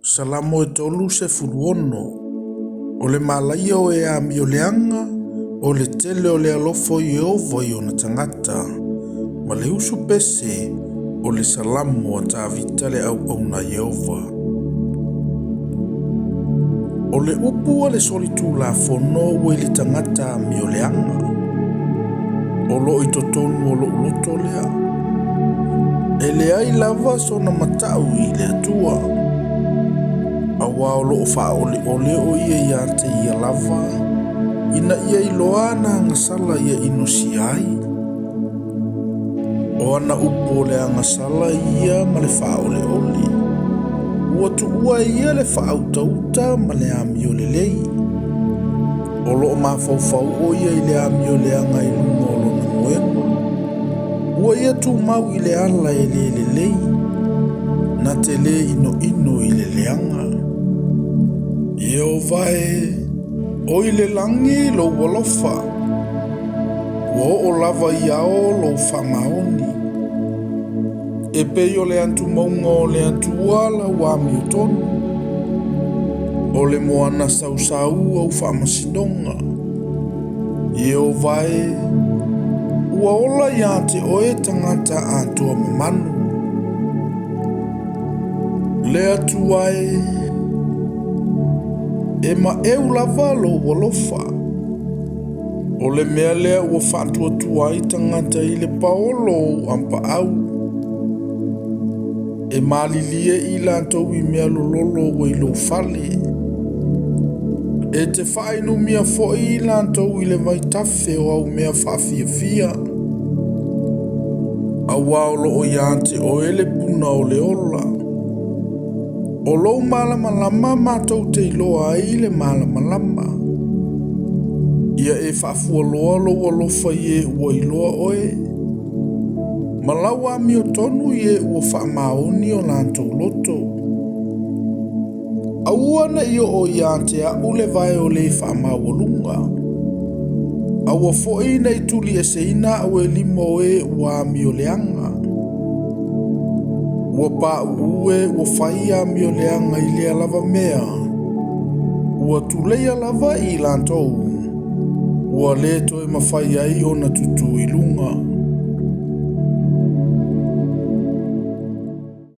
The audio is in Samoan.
Salamo e 36. O le malaia o e amioleaga, o le tele o le alofa o Ieova i ona tagata, ma le usu pese o le Salamo a Tavita le auauna a Ieova. O le upu a le solitulafono ua i le tagata amioleaga. O lo o i totonu o lou loto lea. E leai lava sona matau i le Atua, aua o lo o faaoleole o ia ia te ia lava, ina ia iloa ana agasala ia inosia ai. O ana upu o le agasala ia ma le faaoleole. Ua tuua e ia le faautauta ma le amio lelei. O lo o mafaufau o ia i le amioleaga i luga o lona moega. Ua ia tumau i le ala e le lelei, na te lē inoino i le leaga. Ieova e, o i le lagi lou alofa, ua oo lava i ao lou faamaoni. E pei o le atumauga o le Atua lau amiotonu, o le moana sausau au faamasinoga. Ieova e, ua ola ia te oe tagata atoa mamanu. Le Atua e, e maeu lava lou alofa. O le mea lea ua faatuatua ai tagata i le paolo o ou apaau. E malilie i latou i mea lololo ua i lou fale. E te faainumia foi i latou i le vaitafe o au mea faafiafia. Aua o lo o ia te oe le puna o le ola. O lou malamalama matou te iloa ai le malamalama. Ia e faafualoa lou alofa i e ua iloa oe, ma lau amiotonu i e ua faamaoni o latou loto. Aua ne i oo ia te au le vae o le faamaualuga. Aua foi ne i tulieseina au e lima o e ua amioleaga. Ua pauu e ua fai amioleaga i lea lava mea. Ua tuleia lava i latou. Ua le toe mafai ai ona tutū i luga.